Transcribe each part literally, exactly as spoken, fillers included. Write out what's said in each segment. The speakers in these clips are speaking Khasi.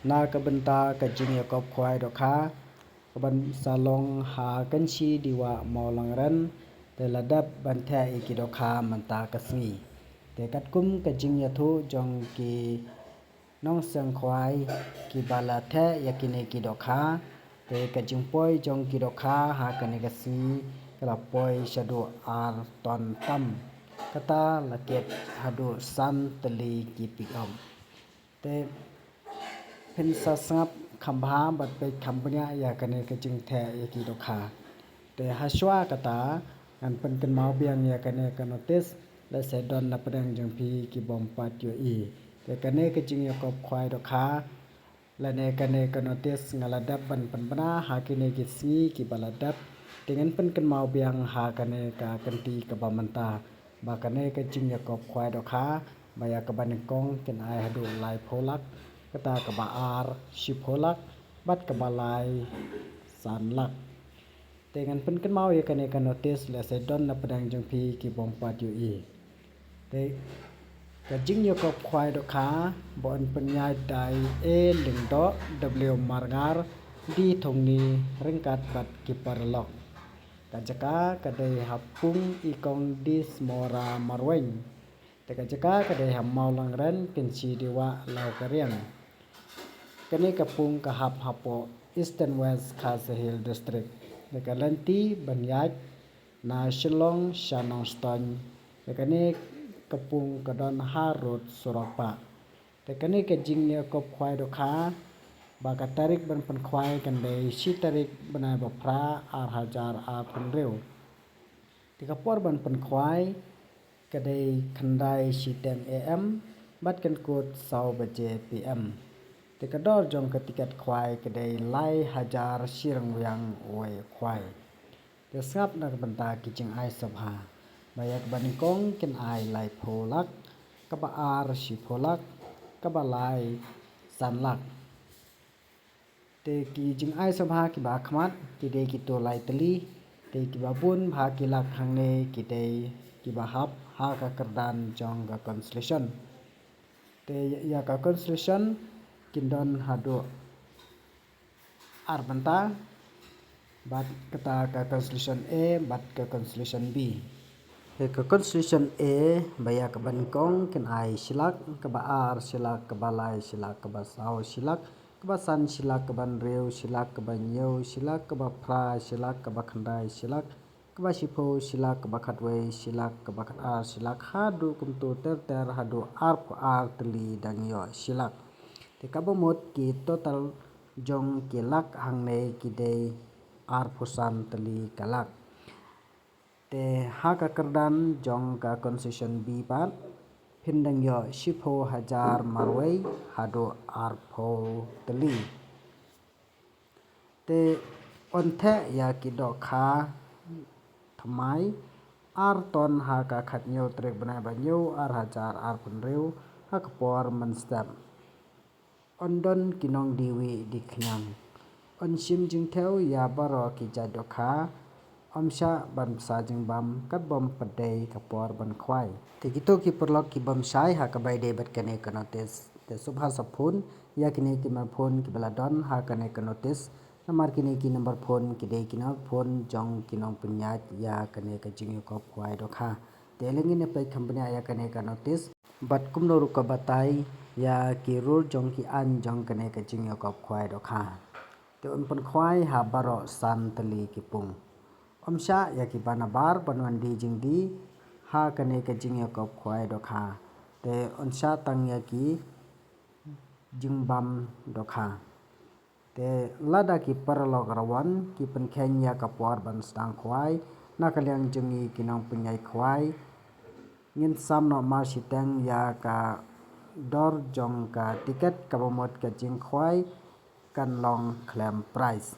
Na ka bynta ka jingïakop khwai dohkha ka ban sa long ha Kynshi Diwah Mawlangren, te la dep ban theh ïa ki dohkha mynta ka sngi. Te katkum ka jingïathuh jong ki nongseng khwai kiba la theh ïa kine ki dohkha, te ka jingpoi jong ki dohkha ha kane ka sngi ka la poi shaduh ar ton tam, kata la kit haduh san tylli ki pickup. Te phin sa sngap kham bha bad peit kham bniah ïa kane ka jingtheh ïa ki dohkha. Te ha shuwa kata ngan pynkynmaw biang ïa kane ka notice, lehse don na pdeng jong phi ki bym pat ïohi. Te kane ka jingïakop khwai dohkha lane kane ka notice nga la dep ban pynbna ha kine ki sngi kiba la dep. Te ngan pynkynmaw biang ha kane ka kynti kaba mynta ba kane ka jingïakop khwai dohkha ba ïa kaba nyngkong kin ai haduh laiphew lak, kata kaba ar shiphew lak, bad kaba lai san lak. Te ngan pynkynmaw ïa kane ka notice, lehse don na pdeng jong phi ki bym pat ïohi. Te ka jingïakop khwai dohkha ba yn pynïaid da i A Lyngdoh, W Marngar, D Thongni, ryngkat bad ki paralok. Ka jaka ka dei ha Pung i Kong Dismora Marwein. Te ka jaka ka dei ha Mawlangren, Kynshi Diwah, Lawkariang. Kane ka pung ka hap hapoh Eastern West Khasi Hills District. Te ka lynti ban ïaid na Shillong sha Nongstoiñ. Te kane ka pung ka don ha rud surok pah. Te kane ka jingïakop khwai dohkha ba ka tarik ban pynkhwai kan dei shi tarik bnai ba phra, ar hajar arphew hynriew. Te ka por ban pynkhwai ka dei khyndai shiteng A M bad kan kut saw baje P M. Te ka dor jong ka tiket khwai ka dei lai hajar shi ryngwiang wei khwai. Te sngap na ka bynta ki jingai sngewbha ba ïa kaba nyngkong kin ai laiphew lak, kaba ar shiphew lak, kaba lai san lak. Te ki jingai sngewbha kiba khmat ki dei kito lai tylli. Te kiba bun bha ki lak hangne ki dei kiba hap ha ka kyrdan jong ka consolation. Te ïa ka consolation kin don haduh ar bynta, bad kata ka consolation A bad ka consolation B. Te ka consolation A ba ïa kaba nyngkong kin ai shi lak, kaba ar shi lak, kaba lai shi lak, kaba saw shi lak, kaba san shi lak, kaba hynriew shi lak, kaba hynñiew shi lak, kaba phra shi lak, kaba khyndai shi lak, kaba shiphew shi lak, kaba khatwei shi lak, kaba khatar shi lak, haduh kumto ter ter haduh arphew ar tylli dang ïoh shi lak. Te kaba mut ki total jong ki lak hangne ki dei arphew san tylli ka lak. Te ha ka kyrdan jong ka consolation B pat phin dang ïoh shiphew hajar marwei haduh arphew tylli. Te yn theh ïa ki dohkha thymmai ar ton ha ka khathynñiew tarik bnai ba hynñiew ar hajar arphew hynriew ha ka por mynstep. Yn don ki nongdie wieh die khñiang. Yn shim jingthew ïa baroh ki jait dohkha. Ym shah ban bsa jingbam kat bym pat dei ka por ban khwai. Te kito ki paralok ki bym shai ha kaba ïadei bad kane ka notice, te sngewbha sa phone ïa kine ki number phone kiba la don ha kane ka notice. Namar kine ki number phone ki dei ki number phone jong ki nongpynïaid ïa kane ka jingïakop khwai dohkha. Te lehse ngin ïa peit kham bniah ïa kane ka notice bad kumno ruh ka batai ïa ki rule jong ki aiñ jong kane ka jingïakop khwai dohkha. Te yn pynkhwai ha baroh san tylli ki pung. Ym shah ïa kiba nabar ban wan die jingdie ha kane ka jingïakop khwai dohkha. Te yn shah tang ïa ki jingbam dohkha. Te lada ki paralok ra wan ki pynkheiñ ïa ka por ban sdang khwai na ka liang jong ngi ki nongpynïaid khwai, ngin sam noh marshiteng ïa ka dor jong ka tiket kaba mut ka jingkhwai kan long khlem prize.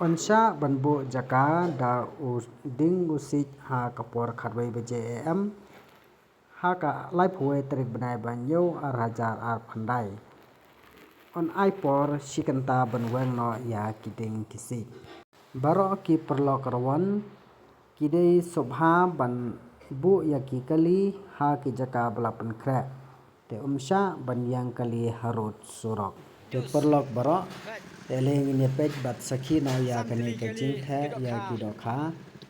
Yn shah ban buh jaka da u ding u siej ha ka por khatwei baje A M ha ka laiphew wei tarik bnai ba hynñiew ar hajar arphew khyndai. Yn ai por shi kynta ban weng noh ïa ki ding ki siej. Baroh ki paralok ra wan ki dei sngewbha ban buh ïa ki kali ha ki jaka ba la pynkhreh. Te ym shah ban ïeng kali harud surok. Te paralok baroh, te lei ngin ïa peit bad sakhi noh ïa kane ka jingtheh ïa ki dohkha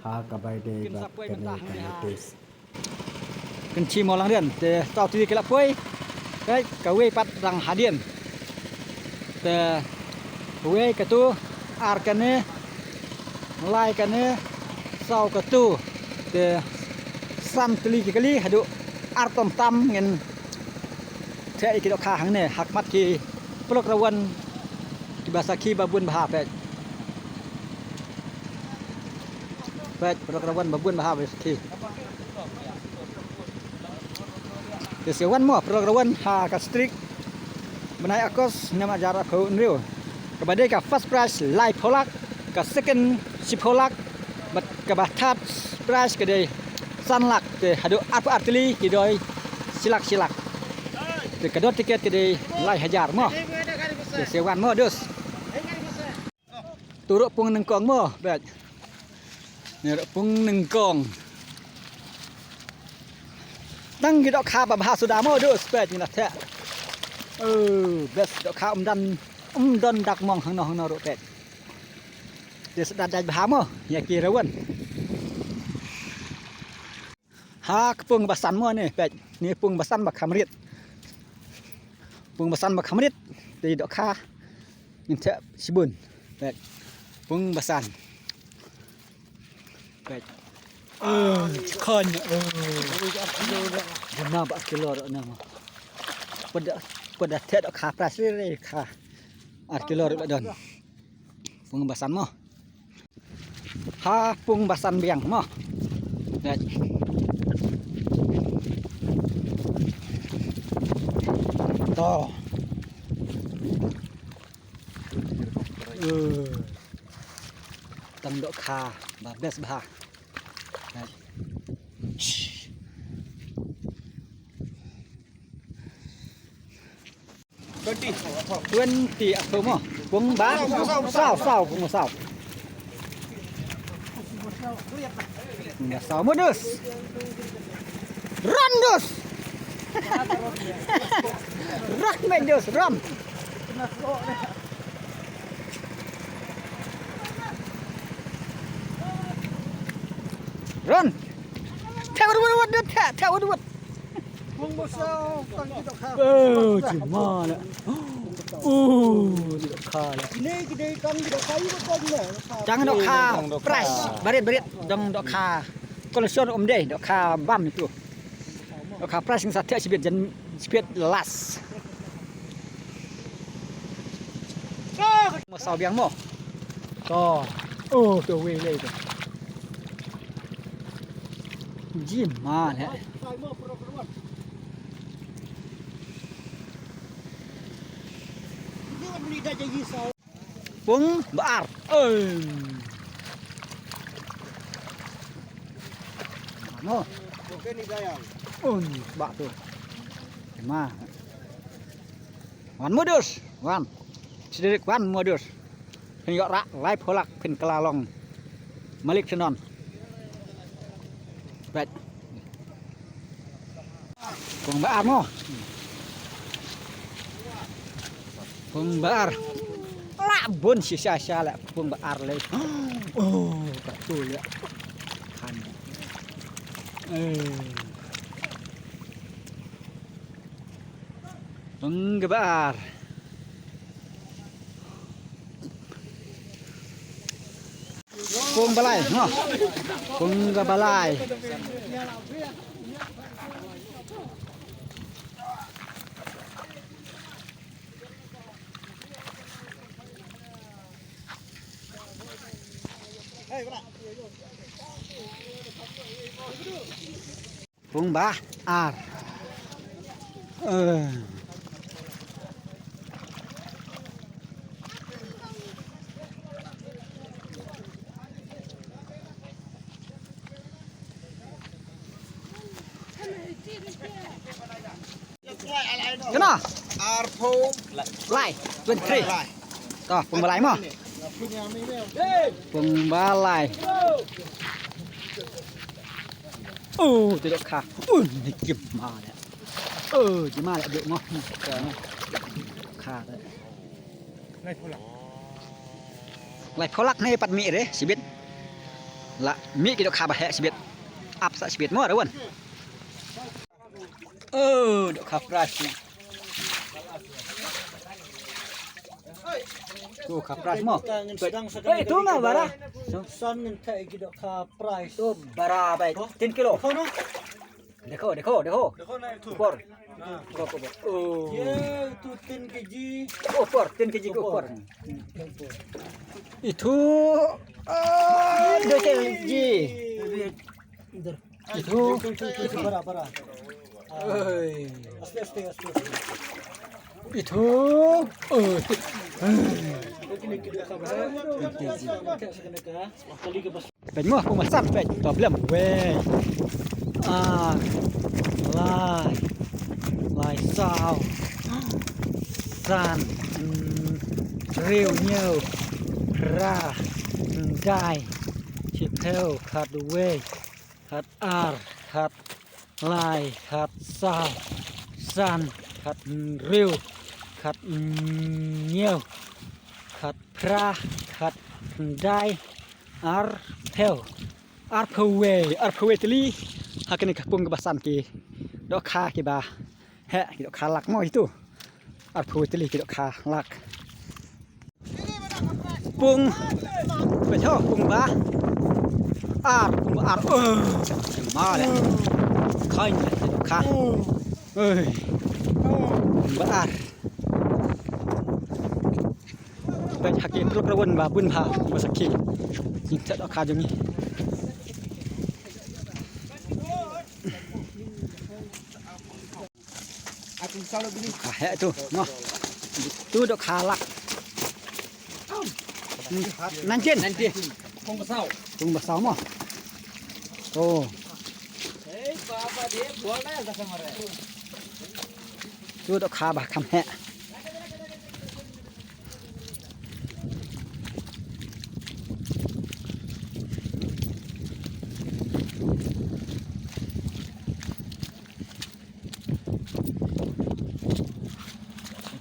ha kaba ïadei bad kane ka notice. Kynchi mo lang dien, te saw tylli ki la poi. Peit, kawei pat dang hadien. Te kawei katu, ar kane, lai kane, saw katu. Te san tylli ki kali haduh ar tam tam ngin theh ïa ki dohkha hangne ha khmat ki paralok rawan kiba sakhi ba bun bha, peit. Peit, paralok rawan ba bun bha ba sakhi. Te sa wan mo paralok rawan ha ka streak bnai August, hynñiew hajar arphew hynriew. Kaba dei ka first prize laiphew lak, ka second shiphew lak, bad kaba third prize ka dei san lak. Te haduh arphew ar tylli ki dei shi lak shi lak. Te ka dor tiket ka dei lai hajar mo. Te sa wan mo dus. Tu ruh pung nyngkong mo, peit. Ni ruh pung nyngkong. Tang ki dohkha ba bha suda mo, dus, peit, ngi la theh. Oh, best dohkha, ym don, ym don dak mong hangno hangno ruh, peit. Te sa da dei bha mo ïa ki rawan. Ha ka pung ba san mo ne, peit. Ni pung ba san ba kham rit. Pung ba san ba kham rit. Te dohkha ngin theh shibun. Peit. Pung ba san. Peit. Oh, khon. Oh. Jana ba kilo ro na mo. Pada, pada theh dohkha pras re re kha. Ar kilo ro ba don. Pung ba san mo. Ha pung ba san biang mo. Dei. To. Eh. Tang dohkha ba best bha. Dei. Twenty. Twenty, ah, mo. Pung ba? Saw, saw, pung saw. Pung ba saw, mo dus. Run dus. Run, men dus, run. Run. Theh wut wut wut, theh, theh wut wut. Oh, jima la. Oh, dohkha la. Tang dohkha prize. Barit, barit. Tang dohkha. Collection um dei, dohkha bam itu. Dohkha prize ngin sa theh shibit jan shibit last. Mo saw biang mo. To. Oh, to wei lei to. Jima la. Pung ba ar. Oi. Mo. Un ba tu. Ma. Wan mo dus. Wan. Sdrik wan mo dus. Phin ïoh rah laiphew lak phin kylla long malik syndon. Peit. Pung ba ar mo. Pung ba ar. Lah bun shisha sha lah pung ba ar lei. Oh, katu ïa. Kan. Eh. Pung ba ar. Pung ba lai, ha. Pung ba lai. Pung ba ar. Eh. Kena? Arphew. Lai, twenty-three. Lai. To, pung ba lai mo. Pung ba lai. Oh, tu dohkha. Un, ni kim ma le. Oh, jima le duk mo. Kha. Laiphew lak ne pat mih re shibit. La mih ki dohkha ba heh shibit. Ap sa shibit mo re wan. Oh, dohkha prize. Dohkha prize mo. Hey, tu nga bara. San ngin theh ki dohkha prize. Tu bara bai. Tin kilo. Kono? Dekho, dekho, dekho. Dekho na itu. ऊपर. ऊपर, ऊपर. Oh. ये तो तीन केजी. ऊपर, तीन केजी के ऊपर. Itu, ah, dua kg. इधर. Itu. Itu, itu, itu, बड़ा, बड़ा. Oi. आस्ते, आस्ते, आस्ते, आस्ते. Itu. Oh, itu. Peit mo, pung ba san, peit. To blem. Wei. Ar. Lai. Lai saw. San. Mm, hynriew, hynñiew. Phra. Khyndai. Shiphew. Khatwei. Khatar. Khat lai, khatsaw, san, khathynriew, khathynñiew, khatphra, khatkhyndai, arphew, arphew wei, arphew wei tylli. Ha kane ka pung kaba san ki dohkha kiba heh, ki dohkha lak mo itu. Arphew tylli ki dohkha lak. Pung. Peit ho, pung ba ar, pung ba ar. Oh, ma le. Khain le ki dohkha. Oi. Pung ba ar. Peit ha ki prok rawan ba bun ha ba sakhi. Ngi theh dohkha jong ngi. Ah, heh tu, mo. Tu dohkha lak. Hmm, nanjin. Nanjin. Pung ba saw. Pung ba saw mo. Oh. Tu dohkha ba kham heh.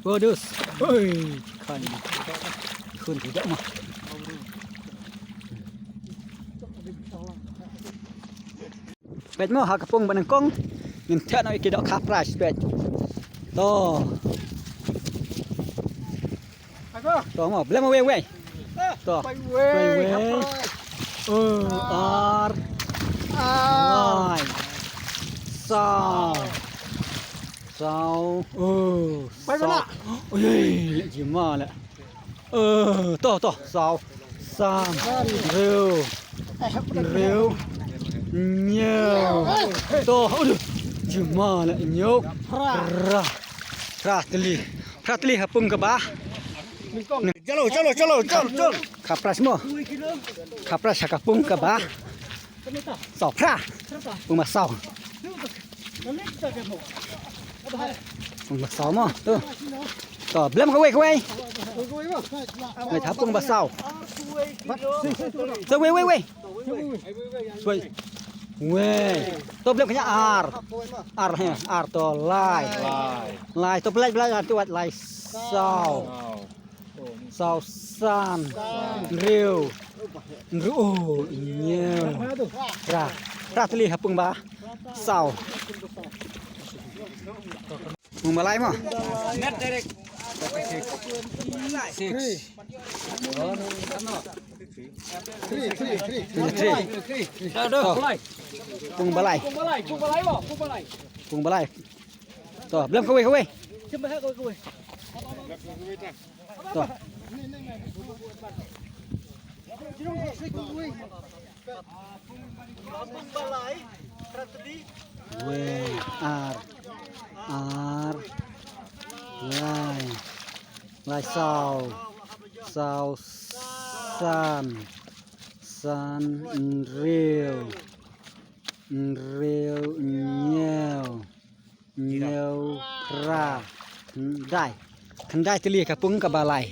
Bagus. Oi, kan. Khun tu dak mah. Peit mo ha ka pung ba nyngkong. Ngin theh noh ïa ki dohkha prize peit. To. To mo, blem wei wei. To. Wei wei. Oh, ar. Ar. Lai. Saw. Saw. Oh, saw. Oi, le jima le. Eh, to, to, saw. San. Hynriew. Hynriew. Hynñiew. To, aduh. Jima le hynñiew. Phra. Phra tylli. Phra tylli ha pung kaba. Chalo, chalo, chalo, chalo, chalo. Kha prize mo. Kha prize ha ka pung kaba. Saw phra. Pung ba saw. Pung ba saw mo. Tu. To, blem kawei, kawei. Wei, ha pung ba saw. To, wei, wei, wei. Wei. Wei. To, blem kane ar. Ar, he, ar to lai. Lai. Lai to, blai, blai, ar to wat lai. Saw. Saw san. Hynriew. Hynriew. Oh, hynñiew. Phra. Phra tylli ha pung ba saw. Pung ba lai mo. Net direct. Six. Three, three, three. Three. Dah, dah. Pung ba lai. Pung ba lai, pung ba lai mo, pung ba lai. Pung ba lai. To, blem kawei, kawei. To. Wei, ar, ar, lai, lai saw, saw san, san hynriew, hynriew hynñiew. Hynñiew, phra, khyndai. Khyndai tylli ka pung kaba lai.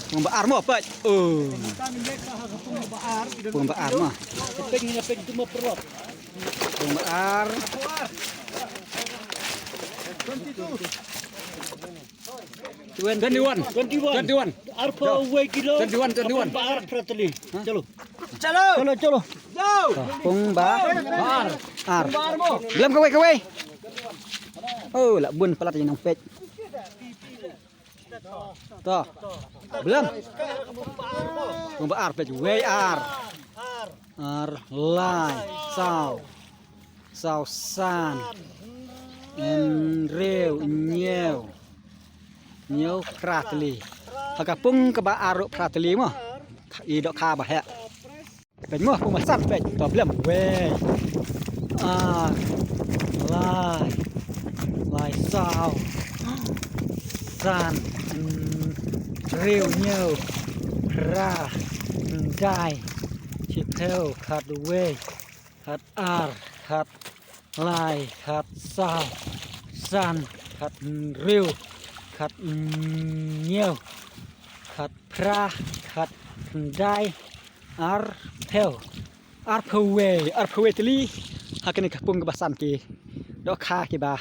Pung ba ar mo pat. Oh. Pung ba ar mo. Pung ba ar. Twenty-one. Twenty-one. Twenty-one. Arphew wei kilo. Twenty-one, twenty-one. Ba ar phra tylli. Chalo. Chalo. Chalo, chalo. Pung ba ar. Ar. Blem kawei, kawei. Oh, la bun palat ïa nang peit. To. Blem. Pung ba ar peit wei ar. Ar lai saw. Saw san. Hynriew hynñiew. Hynñiew phra tylli. Ha ka pung kaba ar ruh phra tylli mo. I dohkha ba heh. Peit mo pung ba san peit. To blem wei. Ar. Lai. Lai saw. San. Hynriew hynñiew. Phra. Khyndai. Shiphew khatwei. Khatar, khatlai, khatsaw, khatsan, khathynriew, khathynñiew, khatphra, khatkhyndai, arphew. Arphew wei, arphew wei tylli. Ha kane ka pung kaba san ki dohkha kiba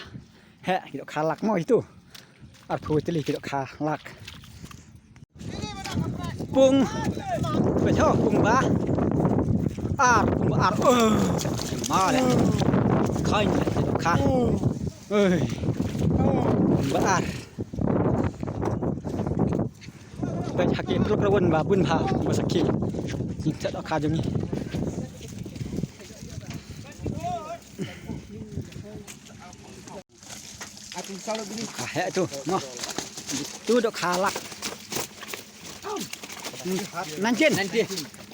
heh, ki dohkha lak mo itu. Arphew wei tylli ki dohkha lak. Pung. Peit ho pung ba ar, pung ba ar. Oh, ma le. Khain le dohkha. Oi. Pung ba ar. Peit ha ki prup rawan ba bun bha ba sakhi. Ngi thet dohkha jong ngi. Ah, heh tu, mo. Tu dohkha lak. Nanjin. Nanjin.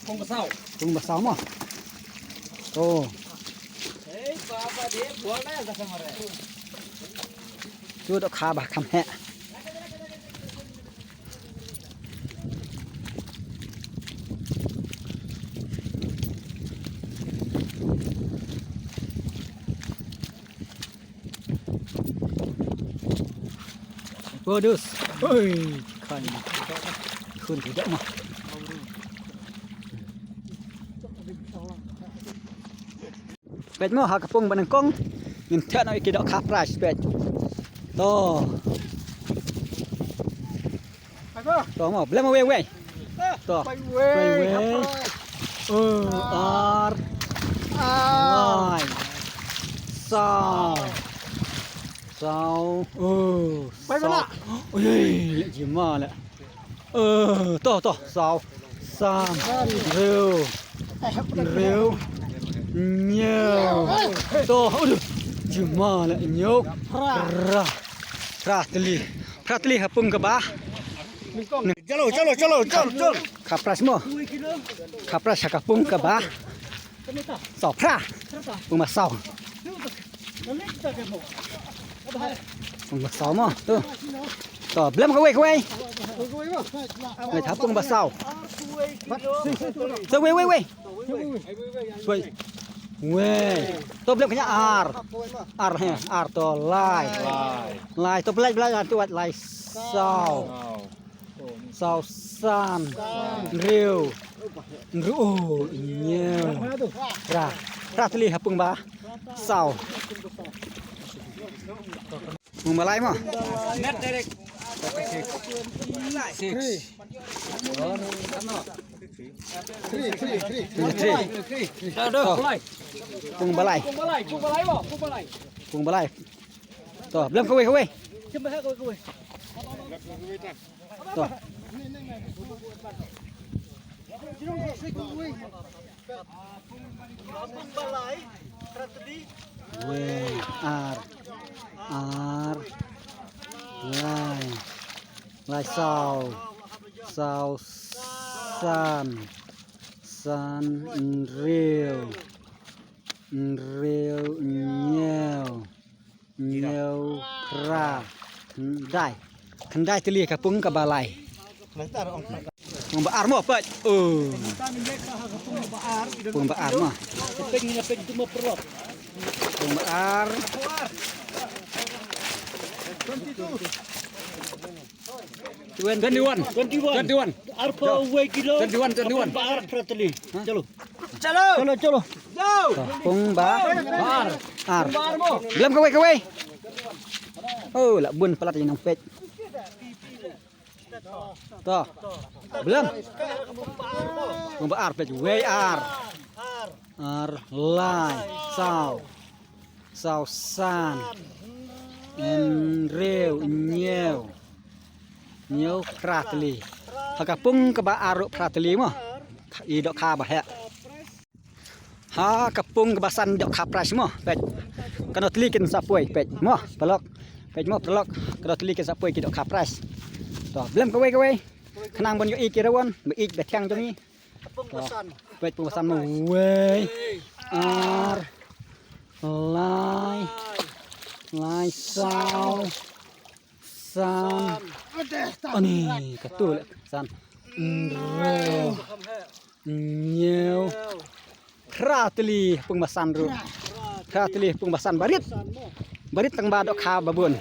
Pung ba saw. Pung ba saw mo. Oh. Tu dohkha ba kham heh. Podus. Oi, kan. Khun tidak mah. Peit mo ha ka pung ba nyngkong. Ngin theh noh ïa ki dohkha prize peit. To. To mo, blem wei wei. To. Wei wei. Oh, ar. Lai. Saw. Saw. Oh, saw. Oi, jima le. Eh, to, to, saw. San. Hynriew. Hynriew. Hynñiew. To, aduh. Jima le hynñiew. Phra. Phra tylli. Phra tylli ha pung kaba. Chalo, chalo, chalo, chalo, chalo. Kha prize mo. Kha prize ha ka pung kaba. Saw phra. Pung ba saw. Pung ba saw mo. Tu. To, blem kawei, kawei. Wei ha pung ba saw. To, wei, wei, wei. Wei. Wei. To blem kane ar. Ar he, ar to lai. Lai. Lai to blem, blem, ar to wat lai saw. Saw san. Hynriew. Hynriew. Oh, hynñiew. Phra. Phra tylli ha pung ba saw. Pung ba lai mo. Six. Three, three, three. Pung ba lai. Pung ba lai. To, blem kawei, kawei. To. Wei, ar, ar, lai, lai saw, saw san, san hynriew, hynriew hynñiew. Hynñiew phra. Khyndai. Khyndai tylli ka pung kaba lai. Pung ba ar mo peit. Oh. Pung ba ar mo. Pung ba ar. Twenty-one. Twenty-one. Twenty-one. Arphew wei kilo. Twenty-one, twenty-one. Pung ba ar phra tylli. Chalo. Chalo, chalo. Pung ba ar. Ar. Blem kawei, kawei. Oh, la bun palat ïa nang peit. To. Blem. Pung ba ar peit wei ar. Ar lai saw. Saw san. Hynriew hynñiew. Hynñiew phra tylli. Ha ka pung kaba ar ruh phra tylli mo. I dohkha ba heh. Ha ka pung kaba san dohkha prize mo. Peit. Kano tylli kin sa poi peit mo. Paralok. Peit mo paralok. Kano tylli kin sa poi ki dohkha prize. To, blem kawei kawei. Khnang ban ïohi ki rawon ba ïeit ba thiang jong ngi. To, peit pung ba san mo. Wei. Ar. Lai. Lai saw. San. Ani, katu leh san. Hynriew. Hynñiew. Phra tylli pung ba san ruh. Phra tylli pung ba san barit. Barit tang ba dohkha ba bun.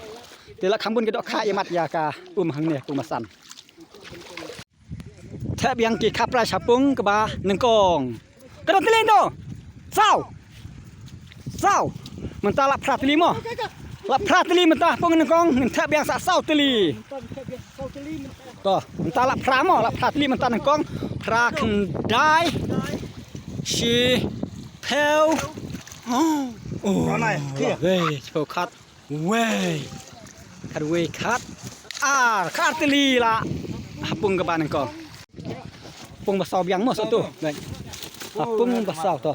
Te la kham bun ki dohkha ïa mat ïa ka um hangne pung ba san. Thep biang ki kha prize ha pung kaba nyngkong. Kano tylli to? Saw. Saw. Mynta la phra tylli mo. La phra tylli mynta pung nyngkong, ngin thep biang sa saw tylli. To, mynta la phra mo, la phra tylli mynta nyngkong. Phra khyndai. Shiphew. Oh. Oh. Wei, shiphew khat. Wei. Khat wei khat. Ar, khat tylli la. Ha pung kaba nyngkong. Pung ba saw biang mo sa tu. Baik. Ha pung ba saw to.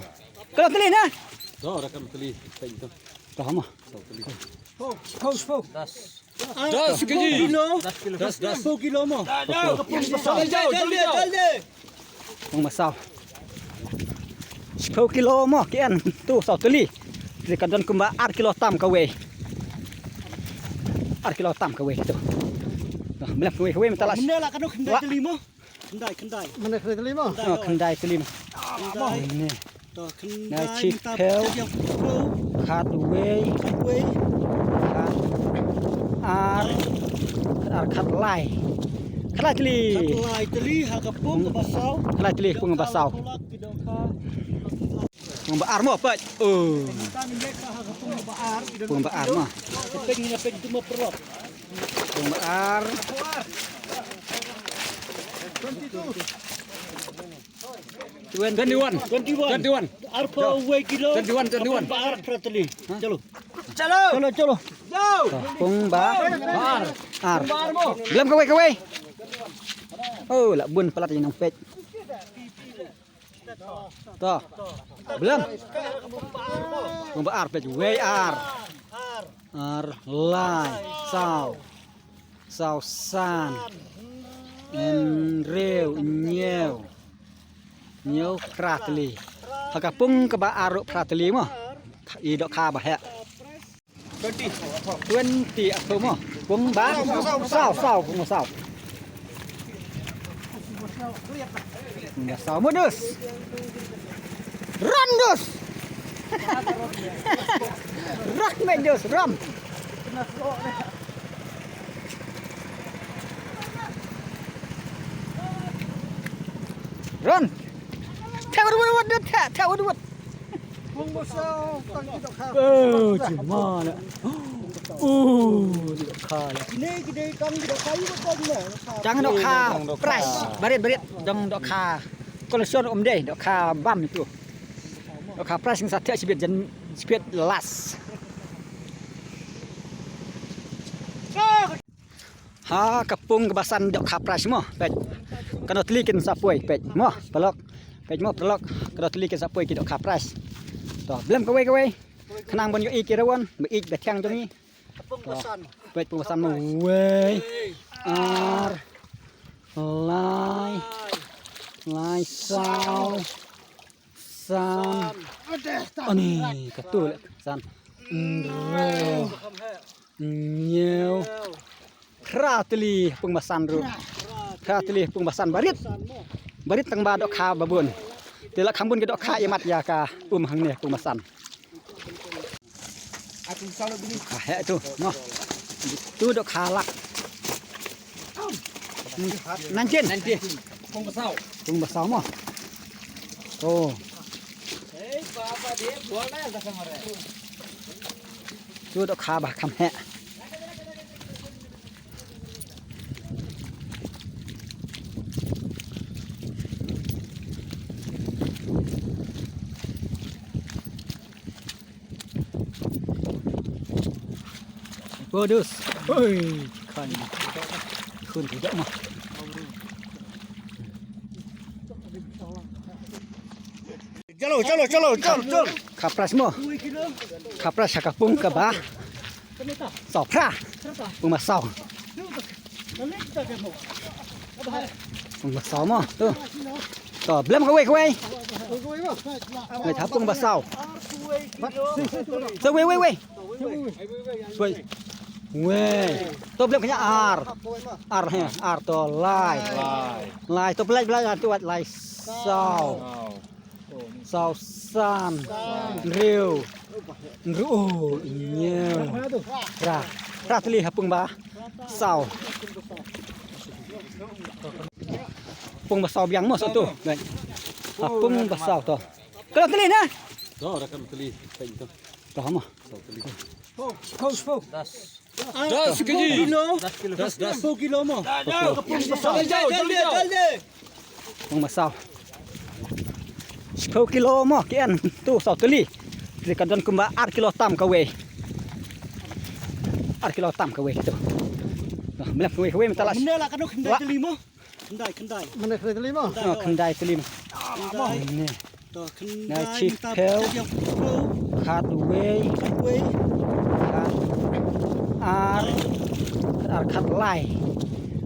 Kano tylli na? To, rakam tylli. Baik to. To mo. Saw tylli. Ho, ho, ho. Das. Das kilo. Das kilo. Das, das. Ho kilo mo. Jal, jal, jal, jal. Pung ba saw. Shiphew kilo mo, ki en tu saw tylli. Te ka don kumba ar kilo tam kawei. Ar kilo tam kawei tu. Noh, mlep kawei kawei mynta la. Mynta la kano khyndai tylli mo? Khyndai, khyndai. Mynta khyndai tylli mo? Khyndai. Noh, khyndai tylli mo. Khyndai. Noh, khyndai. Shiphew. Khat wei. Khat wei. Khat ar. Khat ar khat lai. Khat lai tylli. Khat lai tylli ha ka pung kaba saw. Khat lai tylli pung kaba saw. Pung ba ar mo peit. Oh. Pung ba ar mo. Pung ba ar. Twenty-one. Twenty-one. Twenty-one. Arphew wei kilo. Twenty-one, twenty-one. Ba ar phra tylli. Chalo. Chalo. Chalo, chalo. Pung ba ar. Ar. Blem kawei kawei. Oh, la bun palat ïa nang peit. To. Blem. Pung ba ar peit wei ar. Ar lai saw. Saw san. Hynriew hynñiew. Hynñiew phra tylli. Ha ka pung kaba ar ruh phra tylli mo. I dohkha ba heh. Twenty. Twenty atu mo. Pung ba saw, saw, pung ba saw. Pung ba saw mo dus. Run dus. Run me dus, run. Run. Theh wut wut wut, theh, theh wut wut. Oh, jima la. Oh, dohkha la. Tang dohkha prize, barit barit, dang dohkha. Collection um dei, dohkha bam itu. Dohkha prize ngin sa thiah shibit jan, shibit last. Ha ka pung kaba san dohkha prize mo. Peit. Kano tylli kin sa poi peit mo. Paralok. Peit mo paralok. Kano tylli kin sa poi ki dohkha prize. To, blem kawei kawei. Khnang ban ïohi ki rawon ba ïeit ba thiang jong ngi. To, peit pung ba san mo. Wei. Ar. Lai. Lai saw. San. Ani, katu leh san. Hynriew. Hynñiew. Phra tylli pung ba san ruh. Phra tylli pung ba san barit. Barit tang ba dohkha ba bun. Te la kham bun ki dohkha ïa mat ïa ka um hangne pung ba san. Ka heh tu mo. Tu dohkha lak. Nineteen. Nineteen. Pung ba saw. Pung ba saw mo. Oh. Tu dohkha ba kham heh. Odus. Oi, khun. Khun tu dak mah. Chalo, chalo, chalo, chalo, chalo. Kha prize mo. Kha prize ha ka pung kaba saw phra. Pung ba saw. Pung ba saw mo. Tu. To, blem kawei, kawei. Kawei ha pung ba saw. To, wei, wei, wei. Wei. Wei. To blem kane ar. Ar he, ar to lai. Lai. Lai to blem, blem tu lai saw. Saw san. Hynriew. Hynriew. Hynñiew. Phra. Phra tylli ha pung ba saw. Pung ba saw biang mo sa tu. Ha pung ba saw to. Kano tylli na? To, rakam tylli. To mo. Dast kilo. Dast kilo. Dast kilo mo. Pung ba saw. Shiphew kilo mo, kien tu saw tylli. Tylli ka don kumba ar kilo tam kawei. Ar kilo tam kawei tu. Mlep kawei kawei mynta la. Mynta la kano khyndai tylli mo. Khyndai, khyndai. Mynta khyndai tylli mo. Khyndai tylli mo. Khyndai. Nai shiphew. Khatwei. Khatwei. Khat ar. Khat ar khat lai.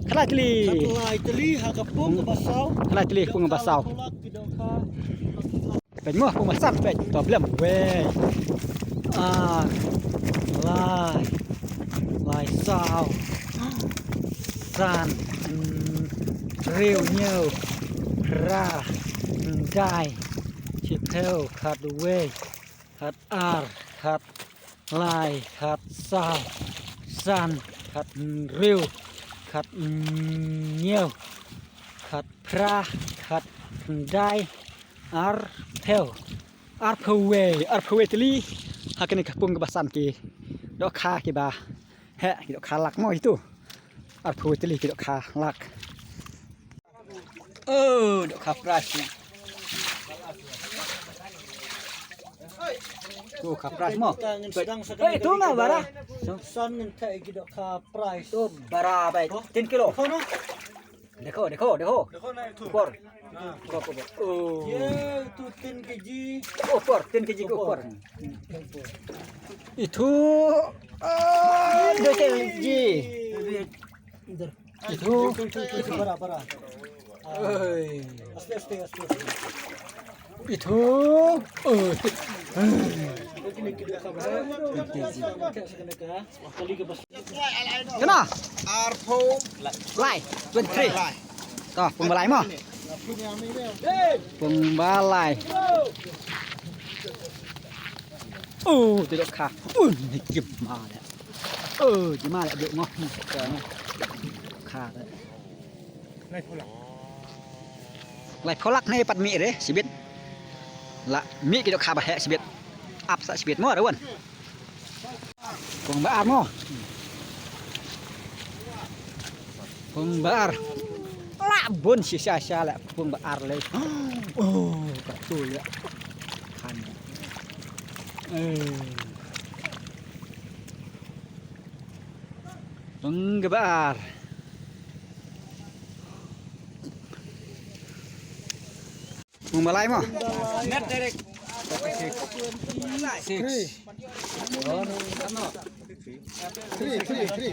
Khat lai tylli. Khat lai tylli ha ka pung kaba saw. Khat lai tylli pung kaba saw. Peit mo pung ba san peit to blem wei. Ar. Lai. Lai saw. San. Hynriew hynñiew. Phra. Khyndai. Shiphew, khatwei, khat ar, khat lai, khat saw, san, khat hynriew, khat hynñiew, khat phra, khat khyndai, arphew. Arphew wei, arphew wei tylli. Ha kane ka pung kaba san ki dohkha kiba heh, ki dohkha lak mo itu. Arphew wei tylli ki dohkha lak. Oh, dohkha prize. Dohkha prize mo. Eh, tu ma bara. San ngan theh ki dohkha prize. Tu bara bai. Tin kilo. Kono? Dekho, dekho, dekho. Dekho na itu. Upor. Upor, upor. Oh. Ye, itu tin kg. Upor, tin kg ke upor. Itu, ah, dua kg. Idhar. Itu, itu, itu, bara, bara. Oi. Aste, aste, aste, aste. Itu, oh. Kano? Arphew. Lai, twenty-three. Lai. To, pung ba lai mo. Pung ba lai. Oh, tu dohkha. Oh, ni jim ma le. Oh, jim ma le, dok ngoh. Kha le. Lai phew lak ne pat mih re shibit. La mih ki dohkha ba heh shibit. Ap sa shibit mo re wan. Pung ba ar mo. Pung ba ar. La bun shisha sha la pung ba ar le. Oh, ka tu ya. Kan. Eh. Pung ba ar. Pung ba lai mo. Net direct. Six. Three, three, three.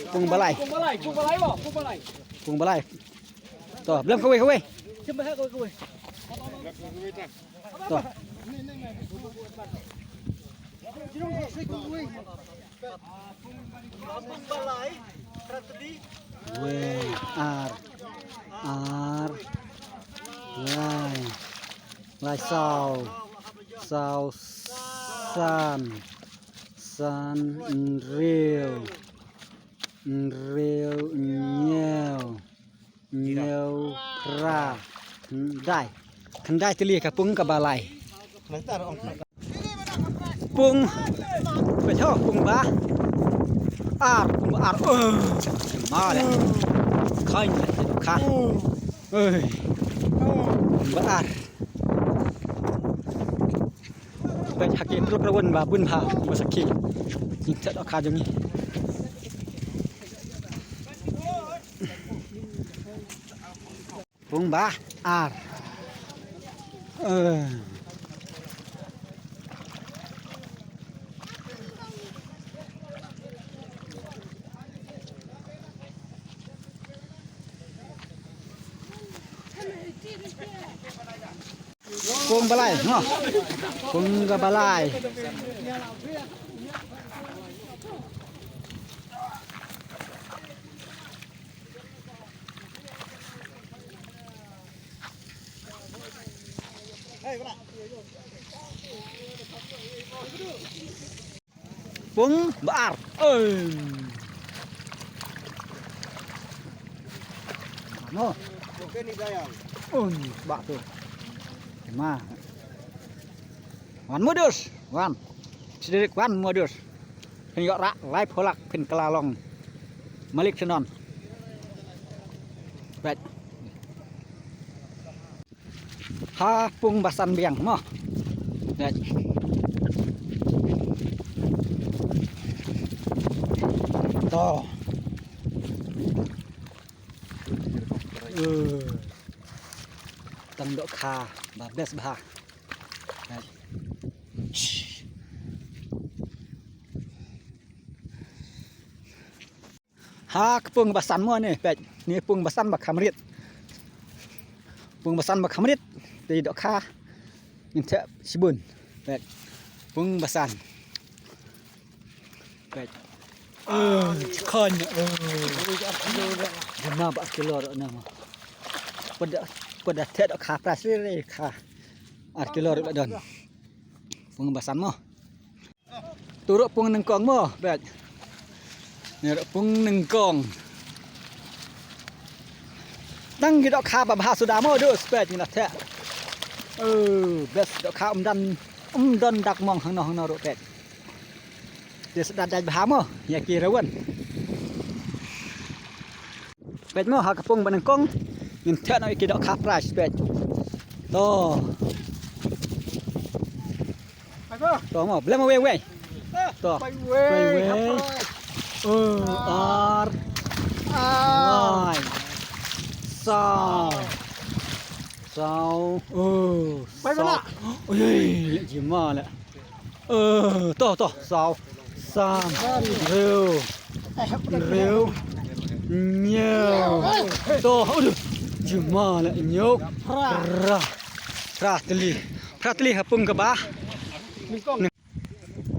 Pung ba lai. Pung ba lai mo, pung ba lai. Pung ba lai. To, blem kawei, kawei. To. Wei, ar, ar, lai, lai saw, saw san, san hynriew, hynriew hynñiew. Hynñiew, phra, khyndai. Khyndai tylli ka pung kaba lai. Pung. Peit ho, pung ba ar, pung ba ar. Oh, ma le. Khain le, kha. Oi. Pung ba ar. Peit ha ki truk rawan ba bun bha ba sakhi. Ngi thep dohkha jong ngi. Pung ba ar. Eh. Pung ba lai, no. Pung ba lai. Pung ba ar. Oi. No. Un ba tu. Ma. Wan modus. Wan. Sidirik wan modus. Phin ïoh rah lai pholak phin kylla long. Malik Synon. Right. Ha pung ba san biang mo. Dei. To. Uh. Tang dohkha ba best bha. Dei. Ha ka pung ba san mo ne, peit. Ne pung ba san ba kham rit. Pung ba san ba kham rit. Te dohkha. Ngin thep shibun. Peit. Pung ba san. Peit. Eh, khon. Eh. Jumma ba kilo ro na mo. Pada pada thep dohkha pras ri kha. Ar kilo ro don. Pung ba san mo. Tu ruh pung nyngkong mo, peit. Ni ruh pung nyngkong. Tang ki dohkha ba bha suda mo, dus peit ngi la thep. Oh, best dohkha um don, um don dak mong hangno hangno ruh peit. Te suda dei bha mo, ïa ki rawan. Peit mo ha ka pung ba nyngkong. Ngin thep noh ïa ki dohkha prize peit. To. To mo, blem wei wei. To. Wei wei. Oh, ar. Ar. Lai. Saw. Saw. Oh. Oi, jima le. Eh, to, to, saw. San. Hynriew. Hynriew. Hynñiew. To, aduh. Jima le hynñiew. Phra. Phra tylli. Phra tylli ha pung kaba.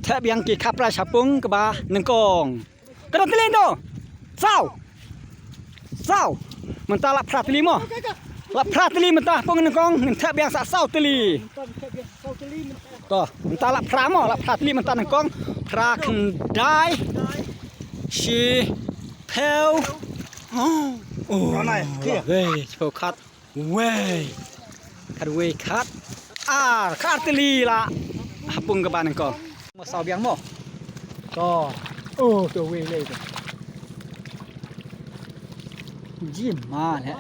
Thep biang ki khapra ha pung kaba nyngkong. Ka dang tylli to. Saw. Saw. Mynta la phra tylli mo. La phra tylli mynta pung nyngkong, ngin thep biang sa saw tylli. To, mynta la phra mo, la phra tylli mynta nyngkong. Phra khyndai. Shiphew. Oh. Oh. Wei, shiphew khat. Wei. Khat wei khat. Ar, khat tylli la. Ha pung kaba nyngkong. Mo saw biang mo. To. Oh, to wei lei to. Jima le.